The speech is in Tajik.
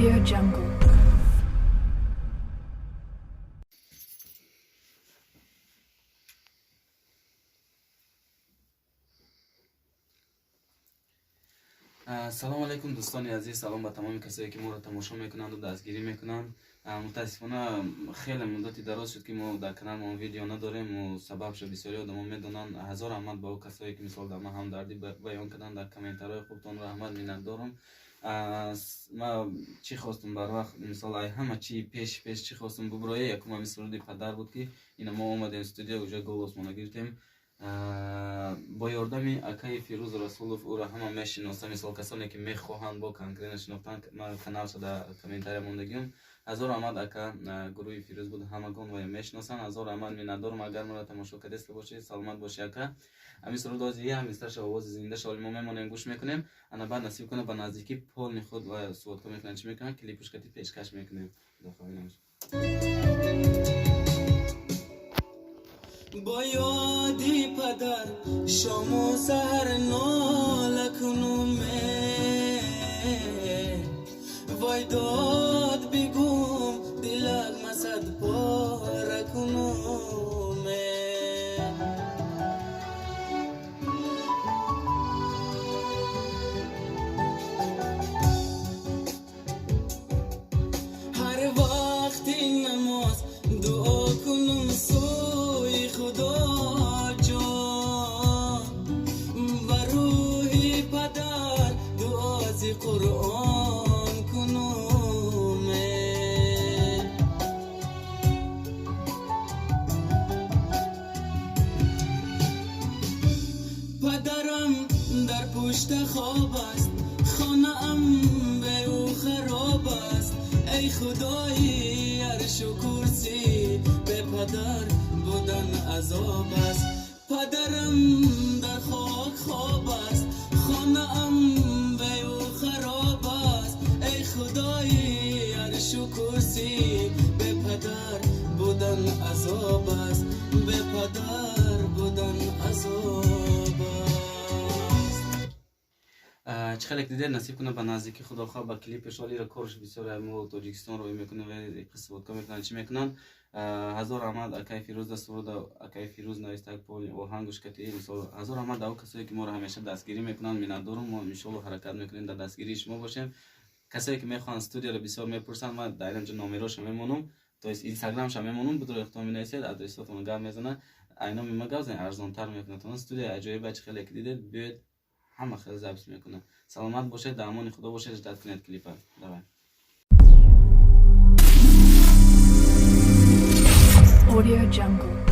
Audio Jungle. Салом алейкум, дӯстони азиз, салом ба тамоми касое, ки моро тамошо мекунанду дастгирӣ мекунанд. Мутаассифона, хеле муддати дароз шуд, ки мо дар каналмон видео надорем. Сабабшо бисёри одамо медонанд. Ҳазор раҳмат ба ӯ касое, ки мисол дар ман ҳамдардӣ баён карданд дар комментарҳои хубтон, раҳмат, миннатдорам. Ма чӣ хостум барвақт, мисол, ай ҳама чи пеш пеш чӣ хостум буброя, якум ҳами суруди падар буд, ки ина мо омадем студия, уже голосмона гирифтем бо ёрдами акаи Фирӯз Расулов. Ӯро ҳама мешиноса, мисол, касоне ки мехоҳанд бо конкретно шинохтан, ман каналша дар комментария мондагиам. Ҳазор раҳмат, ака. Гурӯҳи Фирӯз буд, ҳамагон вая мешиносанд. Ҳазор раҳмат, миннатдорам. Агар моро тамошо кардеста бошед, саломат бошӣ, ака. Ҳамин суруд ози ҳамисташа овози зинда шоли мо мемонем, гӯш мекунем. Ана баъд, насиб кунад, ба наздикӣ полный худ ва суҳбатҳо мекунанд, чӣ мекунанд, клипуш кати пешкаш мекунем. Худо. Бо ёди падар шому саҳар нола кунуме, вой дод бигум, дилак масад пора кунуме. Ҳар вақти намоз дуо кунум сӯи Худоҷон, ба рӯҳи падар дуози Қуръон кунуме. Падарам дар пушта хоб аст, хонаам бе ӯ хароб аст. Эй худои аршу курсӣ, бе падар будан азоб аст. Падарам дар хок хоб аст, хонаам бе ӯ хароб аст. Эй худои аршу курсӣ, бе падар будан азоб аст, бе падар будан азоб аст. Чӣ хеле дидед, насиб кунад, ба наздикӣ, худохоҳ, ба клипи шолира корш бисёр мо Тоҷикистон роӣ мекунем ва қиссаводка мекунанд, чӣ мекунанд. Ҳазор раҳмат, акаи Фирӯз. Дастурода акаи Фирӯз навистак, полный оҳангуш кати. Мисол, ҳазор раҳмат дар касое, ки моро ҳамеша дастгирӣ мекунанд, миннатдорум. Мо иншоалло ҳаракат мекунем, дар дастгирии шумо бошем. Касое, ки мехоҳанд студияро, бисёр мепурсанд, ман дар инҷо номероша мемонам, то есть инстаграмша мемонам, будро ихтиёр менависед, адресотон гап мезанад, айноми ма гап занед, арзонтар мекунад. Студия аҷоиба, чӣ хеле ки дидед, биёед, ҳама хеле запись мекунад. Саломат бошед, дар амони Худо бошед, ждать кунед клипа. Давай. Audio Jungle.